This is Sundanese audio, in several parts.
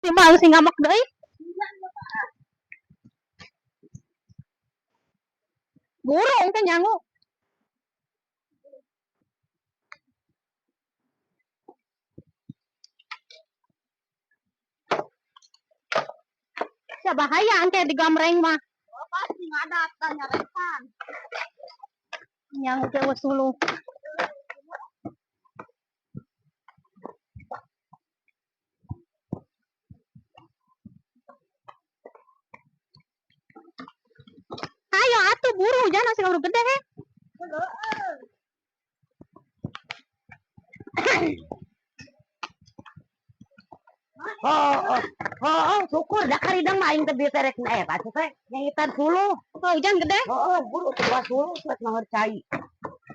Si mau sing ngambek deui. Burung teh nyangu. Sia bahaya engke digamreng mah. Oh, pasti ngadat tah nyarekan. Nyangu teh geus suluh. Ayo atuh buru hujan masih kabur gede he. Oh, syukur da karidang mah aing teh bieu teh rek eta atuh teh nyanyitan suluh. Oh, hujan gede. Oh, buru teh suluh rek naheur cai.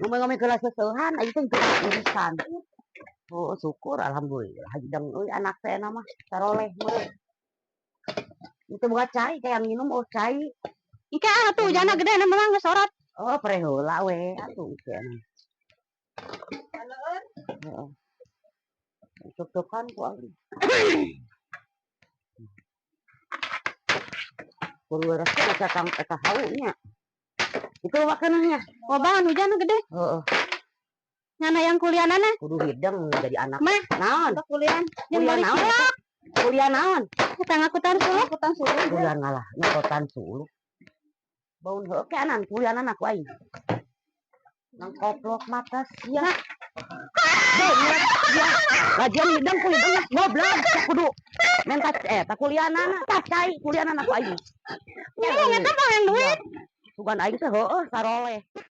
Ngomong-ngomong kelas seseuhan aing teh teu urusan. Oh, syukur alhamdulillah hidang euy anak teh mah saroleh meureun. Itu bukan cai kayak minum oh cai. Engke ah atuh hujanna gede na memang geus sorot. Oh, pre heula we atuh engke mah. Heeh. Cuk-cukan ku aing. Kudu resep eta kang eta hau nya. Itu makanannya. Lobahan hujan gede. Heeh, Ngana yang kuliahanana kudu hidang jadi anak. Mah. Naon? Kuliah yang Kuliah balik naon? cilok. Kuliah naon? Kita ngakutan suluh. Ngakutan suluh. Kuliah ngalah ngakutan suluh. Baun heuh keanan kuliahna ku aing. Nang koplok mata sia. Ya, lagian hidang ku hidang goblok kudu menta eta kuliahanana tah cai kuliahanana ku aing. Ini eta mah yang duit. Sugan aing teh heueuh saroleh.